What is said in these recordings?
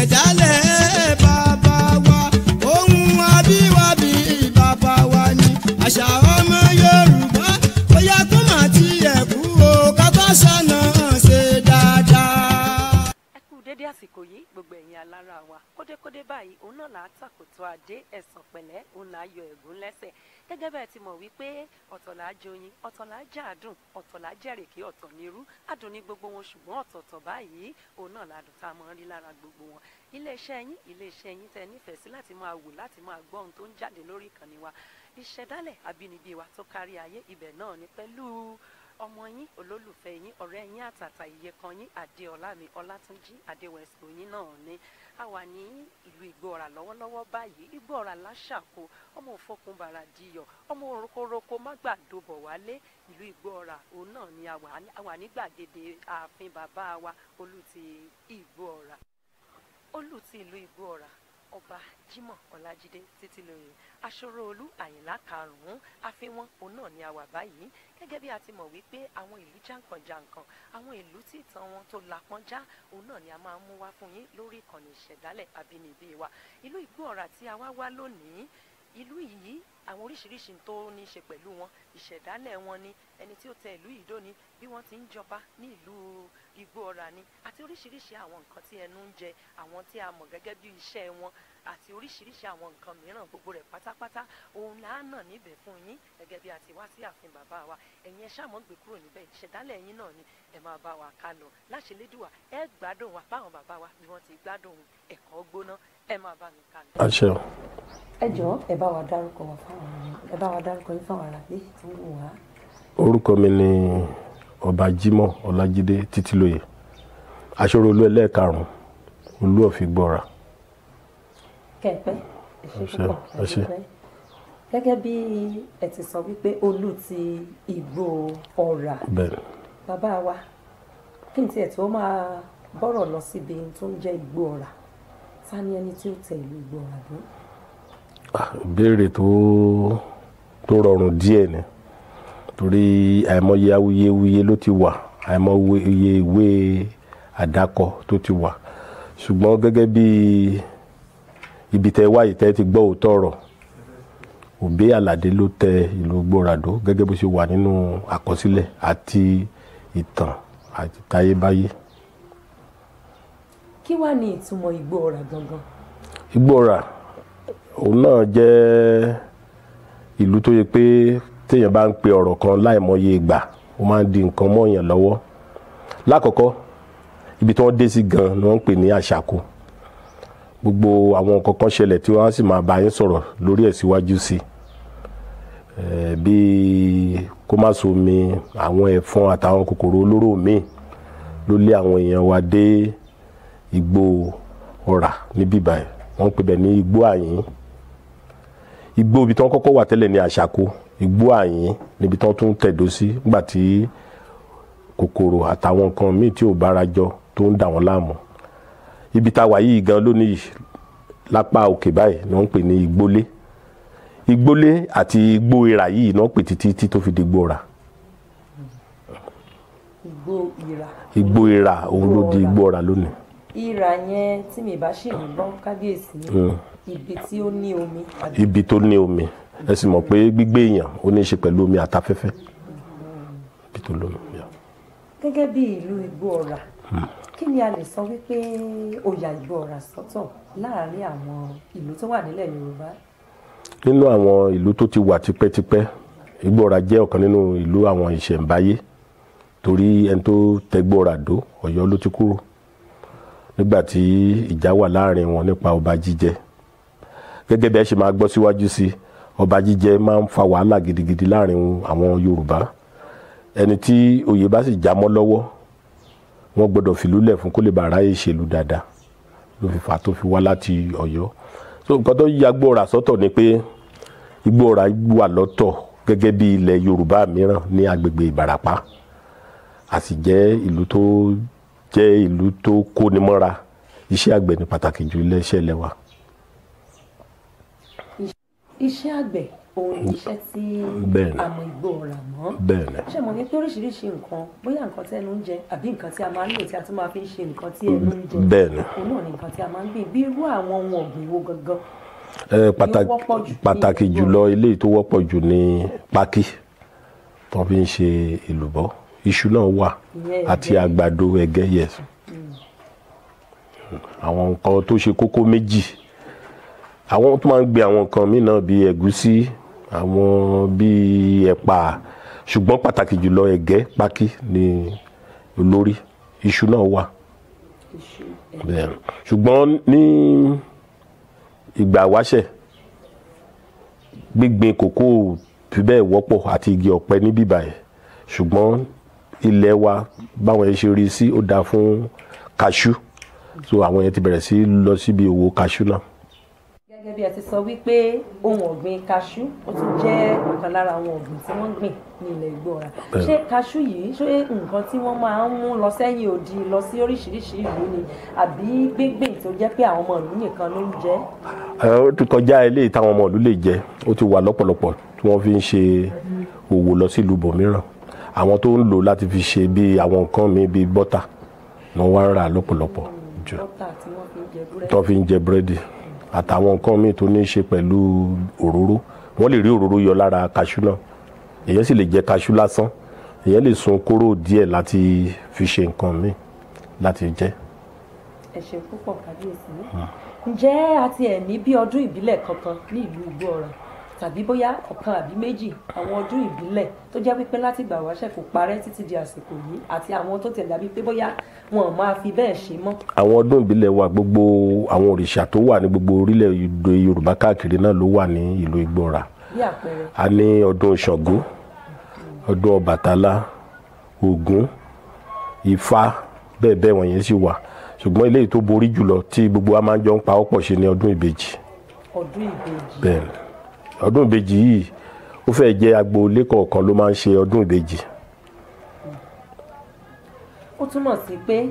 Ìṣẹ̀dálẹ̀ bàbá wa, ohun abíwábí bàbá wa ni. Àṣà ọmọ Yorùbá ó yẹ kó má tiẹ̀ kú o, ká bá ṣàna ṣe dáadáa. Ẹ kú dédé àsìkò yìí, gbogbo ẹ̀yin alára wa. Kódékódé báyìí òun náà là á tàkòtò adé, ẹ̀sán pẹ̀lẹ́ òun là á yọ ẹ̀gún lẹ́sẹ̀. Gẹ́gẹ́ bẹ́ẹ̀ ti mọ̀ wípé ọ̀tọ̀ là á joyin, ọ̀tọ̀ là á jàádùn, ọ̀tọ̀ là á jẹ̀rèké, ọ̀tọ̀ nírú adùn ní gbogbo wọn, ṣùgbọ́n ọ̀tọ̀ọ̀tọ̀ báyìí òun náà làdùn tá a mọ̀ ń rí lára gbogbo wọn. Iléeṣẹ́ yín tẹ́ nífẹ̀ẹ́ sí láti máa wò, láti máa gbọ́ ohun tó ń jáde lórí ìkànnì wa Ìṣẹ̀dálẹ̀ Àbínibí wa tó kárí ayé, ibẹ̀ náà ni pẹ̀lú ọmọ yín, olólùfẹ́ yín, ọ̀rẹ́ yín àtàtà, ìyẹ̀kan yín, Adéọlá mi Ọlátúnjí Adéwẹ̀sì yín náà ni. A wà ní ìlú Ìgbọ́ra lọ́wọ́lọ́wọ́ báyìí. Ìgbọ́ra láṣàkó, ọmọ òfokùnbàrà diyọ̀, ọmọ orokoroko má gbàdo bọ̀ wálé. Ìlú Ìgbọ́ra òun náà ni a wà ní gbàgede ààfin bàbá wa, olú ti Ìgbọ́ra, olú ti ìlú Ìgbọ́ra, Ọba Jimoh Ọlájídé Títílóye Aṣọ́rọ̀ Olú Àyìnlá karùnún àfihàn, òun náà ni a wà báyìí. Gẹ́gẹ́ bí a ti mọ̀ wípé àwọn ìlú jàǹkànjàǹkàn, àwọn ìlú tí ìtàn wọn tó lapọ́njá, òun náà ni a máa ń mú wá fún yín lórí ìkànnì Ìṣẹ̀dálẹ̀ Àbínibí wa. Ìlú Ìgbọ́ra tí a wá wá lónìí, ìlú yìí, àwọn oríṣiríṣi tó ní í ṣe pẹ̀lú wọn, ìṣẹ̀dálẹ̀ wọn ni, ẹni tí ó tẹ ìlú yìí dó ni, bí wọ́n ti ń jọba ní ìlú Ìgbọ́ra ni, àti oríṣiríṣi àwọn nǹkan tí ẹnu ń jẹ, àwọn tí a mọ̀ gẹ́gẹ́ bí iṣẹ́ wọn, àti oríṣiríṣi àwọn nǹkan mìíràn, gbogbo rẹ̀ pátápátá òun là á nà níbẹ̀ fún yín. Gẹ́gẹ́ bí a ti wá sí ààfin bàbá wa, ẹ̀yin ẹ ṣáà mọ́ gbé kúrò níbẹ̀. Ìṣẹ̀dálẹ̀ yín náà ni, ẹ máa bá wa ká lọ. Láṣẹ Lédùwà, ẹ gbádùn wa báwọn bàbá wa bí wọ́n ti gbádùn ẹ̀kọ́ gbóná. Ẹ máa bá mi ká lọ. Àṣẹ o. Ẹ jọ̀ọ́, ẹ bá wa dárúkọ wa fáwọn, ẹ bá wa dárúkọ yín fáwọn ará bí tó ń wò wá. Orúkọ mi ni Ọba Jimoh Ọlájídé Títílóyè Aṣọ́rọ̀ Olú ẹlẹ́ẹ̀karùn-ún, Olú of Ìgbọ́ra. Kẹ̀pẹ́, ẹ ṣé Ẹ ṣé, púpọ̀. Ẹ ṣé. Dúpẹ́. Gẹ́gẹ́ bí ẹ ti sọ wípé olú ti Ìgbò Ọ̀rà, Bẹ́ẹ̀. bàbá wa, kí n tiẹ̀ tó máa bọ́rọ̀ lọ síbi tó ń jẹ́ Ìgbò Ọ̀rà, ta ni ẹni tí ó tẹ ìlú Ìgbò Ọ̀rà dó? Ah, ìbéèrè tó rọrùn díẹ̀ ni, torí àìmọye awuyewuye ló ti wà, àìmọye ìwé àdákọ tó ti wà, ṣùgbọ́n gẹ́gẹ́ bí ibi tẹ́ wáyé tẹ́ ti gbọ́ òótọ́ ọ̀rọ̀, Òbí Àlàdé ló tẹ ìlú Gbọ́radó gẹ́gẹ́ bó ṣe wà nínú àkọsílẹ̀ àti ìtàn àti tayébáyé. Kí wàá ní ìtumọ̀ Ìgbò Ọ̀rà gangan? Igbóọrà òun náà jẹ́ ìlú tó yẹ pé téèyàn bá ń pe ọ̀rọ̀ kan láìmọye ìgbà, ó máa ń di nǹkan mọ́yàn lọ́wọ́. Lákọ̀ọ́kọ́, ibi tí wọ́n dé sí gan ni wọ́n ń pè ní Àṣàkó. Gbogbo àwọn nǹkan kan ṣẹlẹ̀ tí wọ́n á sì máa bá yín sọ̀rọ̀ lórí ẹ̀ síwájú sí i, bíi kó má somi, àwọn ẹ̀fọn àtàwọn kòkòrò olóró míì ló lé àwọn èèyàn wa dé Igbó Ọ̀rà níbí báyìí. Wọ́n ń pè bẹ́ẹ̀ ní Igbó Àyín. Igbó ibi tí wọ́n kọ́kọ́ wà tẹ́lẹ̀ ní Àṣàkó, Igbó Àyín níbi tí wọ́n tún tẹ̀dó sí nígbà tí kòkòrò àtàwọn nǹkan míì tí ò bára jọ tó ń dà wọ́n láàmú. Ibi tá a wà yìí gan lónìí yìí, lápá òkè báyìí ni wọ́n ń pè ní Igbólé. Igbólé àti Igbó Ìrà yìí ni wọ́n pè títí tí tó fi di Igbó Ọ̀rà. Igbó Ìrà. Igbó Ìrà òun ló di Igbó Ọ̀rà lónìí. Ìrà yẹn, tí mi bá ṣì ń gbọ́, kábíyèsí, ibi tí ó ní omi àbí? Ibi tó ní omi. Ẹ sì mọ̀ pé gbígbé èèyàn ó ní í ṣe pẹ̀lú omi àtafẹ́fẹ́, ibi tó lómi. Yeah. Gẹ́gẹ́ bí ìlú Igbó Ọ̀rà, kí ni a lè sọ wípé ó ya Igbó Ọ̀rà sọ́tọ̀ láàárín àwọn ìlú tó wà nílẹ̀ Yorùbá? Nínú àwọn ìlú tó ti wà tipẹ́tipẹ́, Igbó Ọ̀rà jẹ́ ọ̀kan nínú ìlú àwọn ìṣẹ̀ǹbáyé, torí ẹni tó tẹgbó Ọ̀rà dó, Ọ̀yọ́ ló ti kúrò nígbà tí ìjà wà láàrin wọn nípa ọba jíjẹ. Gẹ́gẹ́ bí ẹ ṣe máa gbọ́ síwájú sí, ọba jíjẹ máa ń fa wàhálà gidigidi láàrin àwọn Yorùbá. Ẹni tí oyè bá sì já mọ́ lọ́wọ́, wọ́n gbọ́dọ̀ fìlú lẹ̀ fún kó lè bá ráyè ṣèlú dáadáa, ló fi fà tó fi wá láti Ọ̀yọ́. So nǹkan tó ya Igbó Ọ̀rà sọ́tọ̀ ni pé Igbó Ọ̀rà wà lọ́tọ̀ gẹ́gẹ́ bí ilẹ̀ Yorùbá mìíràn ní agbègbè Ìbàràpá, a sì jẹ́ ìlú tó jẹ́ ìlú tó kóni mọ́ra. Iṣẹ́ àgbẹ̀ ní pàtàkì jù ilé iṣẹ́ ilẹ̀ wa. Iṣẹ́ àgbẹ̀ òun ni iṣẹ́ tí àmọ́ Igbó Ọrà mọ́. Bẹ́ẹ̀ni. Ṣé mo ní pé oríṣiríṣi nǹkan, bóyá nǹkan tí ẹnu ń jẹ àbí nǹkan tí a máa ń lò tí a tún máa fi ń ṣe nǹkan tí ẹnu ń jẹ. Bẹ́ẹ̀ni. Òun náà ni nǹkan tí a máa ń gbìn. Bí irú àwọn ohun ọ̀gbìn wo gangan? Pàtàkì jùlọ eléyìí tó wọ́pọ̀ jù ní pákí tó fi ń ṣe èlùbọ́. Iṣu náà wà àti àgbàdo, ẹ̀gẹ́, yes. Àwọn nǹkan tó ṣe kókó méjì. Àwọn tó máa ń gbin àwọn nǹkan míì náà bíi ẹ̀gúsí, àwọn bíi ẹ̀pà, ṣùgbọ́n pàtàkì jùlọ ẹ̀gẹ́, pákí ni olórí. Iṣu náà wà. Bẹ́ẹ̀. Ṣùgbọ́n ní ìgbà wáṣẹ̀, gbígbin kòkó fi bẹ́ẹ̀ wọ́pọ̀ àti igi ọ̀pẹ ní bíbáyìí. Ṣùgbọ́n ilẹ̀ wa báwọn yẹn ṣe rí sí, ó dáa fún kaṣú. So àwọn yẹn ti bẹ̀rẹ̀ sí lọ síbi òwò kaṣú náà. Gẹ́gẹ́ bí a ti sọ wípé ohun ọ̀gbìn kaṣú ó tún jẹ́ ọ̀kan lára àwọn ọ̀gbìn tí wọ́n ń gbìn ní ilẹ̀ Igbó Ọrà. Ṣé kaṣú yìí, ṣé nǹkan tí wọ́n máa ń mú lọ sẹ́yìn odi lọ sí oríṣiríṣi ìlú ni, àbí gbíngbìn tó jẹ́ pé àwọn ọmọ ìlú nìkan ló ń jẹ? Ó ti kọjá eléyìí táwọn ọmọ ìlú lè jẹ. Ó ti wà lọ́pọ̀lọpọ̀ tí wọ́n fi ń ṣe òwò lọ sí ìlú bòmíràn. Àwọn tó ń lò láti fi ṣe bí àwọn nǹkan mi bíi bọ́tà ni wọ́n wá ń rà lọ́pọ̀lọpọ̀ jù. Tó fi ń jẹ búrẹ́dì àtàwọn nǹkan míì tó ní í ṣe pẹ̀lú òróró. Wọ́n lè rí òróró yọ lára kaṣú náà. Èyàn sì lè jẹ kaṣú lásán. Èyàn lè sun kóró díẹ̀ láti fi ṣe nǹkan míì láti jẹ. Ẹ ṣé púpọ̀ kábíyèsí. Ǹjẹ́ a ti ẹ̀ ní bí ọdún ìbílẹ̀ kankan ní ìlú Igbó Ọrà, tàbí bóyá ọ̀kan àbí méjì àwọn ọdún ìbílẹ̀ tó jẹ́ wípé láti ìgbà wáṣẹ̀ kò parẹ́ títí di àsìkò yìí, àti àwọn tó tẹ̀lé àbí pé bóyá wọn ò máa fi bẹ́ẹ̀ ṣe mọ́? Àwọn ọdún ìbílẹ̀ wa, gbogbo àwọn òrìṣà tó wà ní gbogbo orílẹ̀-èdè Yorùbá káàkiri náà ló wà ní ìlú Igbó Ọrà. Bí àpẹẹrẹ? A ní ọdún Ṣàngó, ọdún Ọbàtálá, Ògún, Ifá, bẹ́ẹ̀ bẹ́ẹ̀ wọ̀nyẹn sì wà. Ṣùgbọ́n eléyìí tó borí jùlọ tí gbogbo wa máa ń jọ ń pa ọ́pọ̀ ṣe ni ọdún ìbejì. Ọdún ìbejì. Bẹ́ẹ̀ ni. Ọdún ìbejì yìí ó fẹ́ jẹ́ agboolé kọ̀ọ̀kan ló máa ń ṣe ọdún ìbejì. Ó túmọ̀ sí pé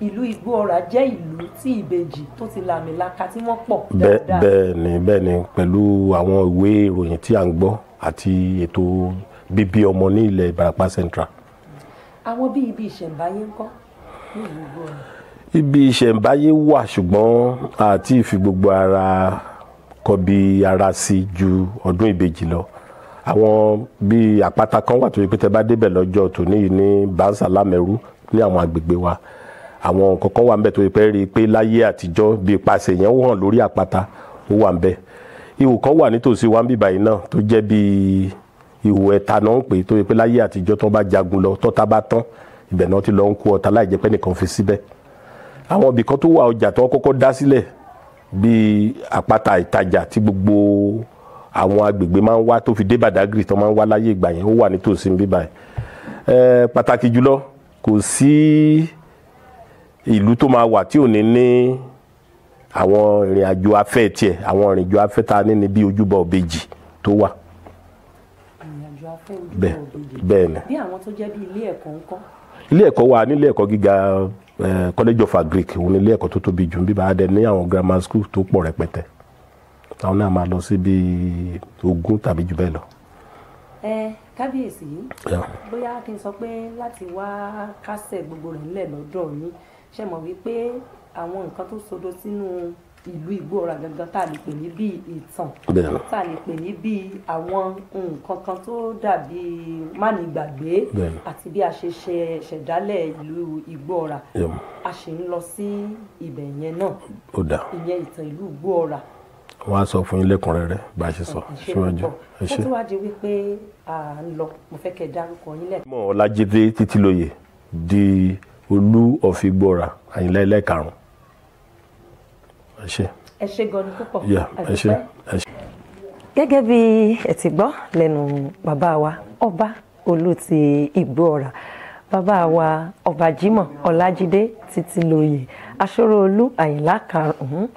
ìlú Igbó Ọrà jẹ́ ìlú tí ìbejì tó ti làmìlaka tí wọ́n pọ̀ dáadáa. Bẹ́ẹ̀ ni, bẹ́ẹ̀ ni, pẹ̀lú àwọn ìwé ìròyìn tí à ń gbọ́ àti ètò bíbí ọmọ ní ilẹ̀ Ìbàràpá Central. Àwọn bí ibi ìṣẹ̀ǹbáyé ńkọ́ ní ìlú Igbó Ọrà? Ibi ìṣẹ̀ǹbáyé wà, ṣùgbọ́n àti ìfi gbogbo ara kọbi ara sí ju ọdún ìbejì lọ. Àwọn bíi àpáta kan wà tó yẹ pé tẹ́ bá débẹ̀ lọ́jọ́ tòní yìí ní Bánsà Lámẹ̀rú ní àwọn agbègbè wa, àwọn nǹkan kan wà ńbẹ̀ tó yẹ pé rí i pé láyé àtijọ́ bíi ipasẹ̀ yẹn ó hàn lórí àpáta, ó wà ńbẹ̀. Ihò kan wà nítòsí wa ń bíbà yìí náà tó jẹ́ bíi ihò ẹ̀ta náà ń pè, tó yẹ pé láyé àtijọ́ tó bá jagun lọ, tọ́ta bá tán, ibẹ̀ náà ti lọ ń kó ọta láì jẹ́ pé nìkan fi síbẹ̀. Àwọn ibì kan tó wà, ọjà tó kọ́kọ́ dá sílẹ̀ bíi àpáta ìtajà tí gbogbo àwọn agbègbè máa ń wá tó fi dé Badagry tó máa ń wá láyé ìgbà yẹn, ó wà nítòsí bíbá yìí. Pàtàkì jùlọ kò sí ìlú tó máa wà tí ò ní ní àwọn ìrìn àjò afẹ́ tiẹ̀. Àwọn ìrìn àjò afẹ́ ta ní ní bí ojúbọ ìbejì tó wà. Ìrìn àjò afẹ́ ojúbọ ìbejì. Bẹ́ẹ̀ ni. Bí àwọn tó jẹ́ bí ilé ẹ̀kọ́ ńkọ́? Ilé ẹ̀kọ́ wà nílé ẹ̀kọ́ gíga, College of Agric, òun ni ilé ẹ̀kọ́ tó tóbi jù bíbá. Adẹ ní àwọn grammar school tó pọ̀ rẹpẹtẹ. Àwọn náà máa lọ sí bíi 20 tàbí jù bẹ́ẹ̀ lọ. Ẹ kábíyèsí, bóyá kí n sọ pé láti wá kásẹ̀ gbogbo rẹ̀ ńlẹ̀ lọ́dọ̀ yín, ṣe mọ̀ wípé àwọn nǹkan tó sodo sínú ìlú Igbó Ọrà gangan tá a lè pè ní bíi ìtàn, tá a lè pè ní bíi àwọn nǹkan kan tó dàbí mánigbàgbé àti bí a ṣe ṣẹ̀dálẹ̀ ìlú Igbó Ọrà, a sì ń lọ sí ibẹ̀ yẹn náà. Ìyẹn ìtàn ìlú Igbó Ọrà. Wọ́n á sọ fún yín lẹ́kùnrẹ́rẹ́ bá a ṣe sọ síwájú. Ẹ ṣé. Ó tún wá di wípé à ń lọ, mo fẹ́ kẹ́ dárúkọ yín lẹ́ẹ̀kan. Mọ̀ Ọlájídé Títílóyè di Olú of Igbó Ọrà Àyìnlá ẹlẹ́karùn-ún. Ẹ ṣé. Ẹ ṣé gan ni púpọ̀. Ẹ ṣé. Gẹ́gẹ́ bí ẹ ti gbọ́ lẹ́nu bàbá wa Ọba Olú ti Igbó Ọrà, bàbá wa Ọba Jímọ̀ Ọlájídé Títílóyè Aṣọ́rò Olú Àyìnlá karùn-ún,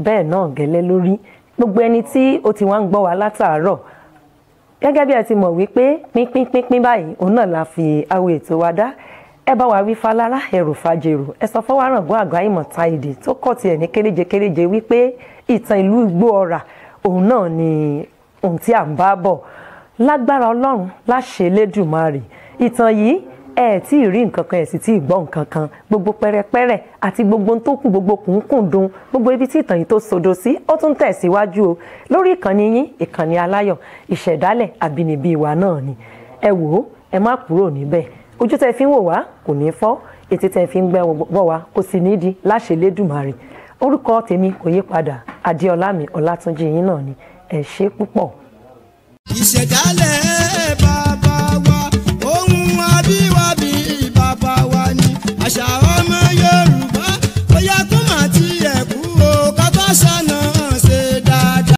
bẹ́ẹ̀ náà gẹ́lẹ́ lórí gbogbo ẹni tí ó ti wá ń gbọ́ wa látàárọ̀. Gẹ́gẹ́ bí ẹ ti mọ̀ wípé pínpín pínpín báyìí òun náà la fi awo ètò wa dá. Ẹ bá wa wí falára ẹrù fàjèrò, ẹ sọ fọwárangún àgbà ìmọ̀ ta èdè tó kọ̀ tiẹ̀ ní kéréje kéréje wípé ìtàn ìlú Igbó Ọrà Òun náà ni ohun tí à ń bá bọ̀. Lágbára Ọlọ́run, láṣẹ Elédùmarè, ìtàn yìí, ẹ tí ì rí nǹkan kan, ẹ sì tí ì gbọ́ nǹkan kan. Gbogbo pẹrẹpẹrẹ àti gbogbo ohun tó kù, gbogbo kùnkùndùn, gbogbo ibi tí ìtàn yìí tó sodo sí, ó tún tẹ̀síwájú o lórí ìkànnì yín, ìkànnì aláyọ̀, Ìṣẹ̀dálẹ̀ Àbínibí wa náà ni. Ẹ wò ó, ẹ má kúrò níbẹ̀. Ojú tẹ fi ń wò wá kò ní fọ́, etí tẹ fi ń gbọ́ wá kò sì ní di, láṣẹ Elédùmarè. Orúkọ tèmi kò yí padà, Adéọlá mi Ọlátúnjí yín náà ni. Ẹ ṣé púpọ̀. Ìṣẹ̀dálẹ̀ bàbá wa.